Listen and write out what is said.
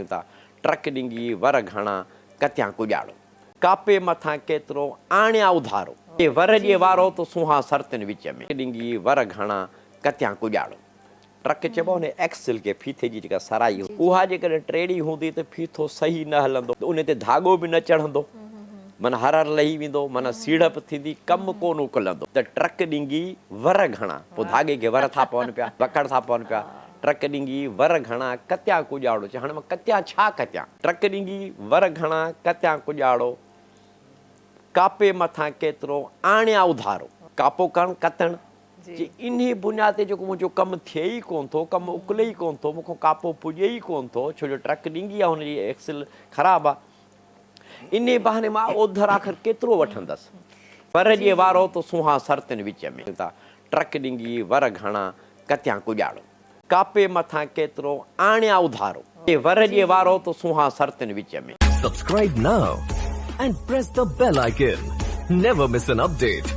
ٿا. ٽرڪ ڏنگي، ور گهڻا، ڪتيان ڪڄاڙو. ڪاپي مٿان ڪيترو، آڻيان اڌارو. جي ور جي وارو ته سونهان سرتين وچ ۾. ڏنگي، ور گهڻا، ڪتيان ڪڄاڙو. ٽرڪ چئبو آهي ان ايڪسل کي، ڦيٿي جي جيڪا سرائي هوندي اها جيڪڏهن ٽيڙي هوندي ته ڦيٿو صحيح نه هلندو ته ان تي ڌاڳو به نه چڙهندو معنيٰ هر هر لهي ويندو معنيٰ سيڙپ ٿيندي ڪم ڪونه اڪلندو ته ٽرڪ ڏنگي ور گهڻا پوء ڌاڳي کي ور ٿا پون پيا وڪڙ ٿا پون پيا ٽرڪ ڏنگي ور گهڻا ڪتيان ڪڄاڙو چي هاڻي مان ڪتيان ڇا ڪتيان ٽرڪ ڏنگي ور گهڻا ڪتيان ڪڄاڙو ڪاپي مٿان ڪيترو آڻيان اڌارو. ڪاپو ڪرڻ ڪتڻ چي انهي بنياد تي جيڪو منهنجو ڪم ٿئي ئي ڪونه ٿو، ڪم اڪلي ئي ڪونه ٿو، مون کان ڪاپو پڄي ئي ڪونه ٿو، ڇو جو ٽرڪ ڏنگي آهي، هن جي ايڪسل خراب آهي. انهي بهاني مان اوڌر آخر ڪيترو وٺندس. ور جي وارو ته سونهان سرتين وچ ۾. ٿا ٽرڪ ڏنگي، ور گهڻا، ڪتيان ڪڄاڙو. ڪاپي مٿان ڪيترو، آڻيان اڌارو. چي ور جي وارو ته سونهان سرتين وچ ۾. Subscribe now and press the bell icon. Never miss an update.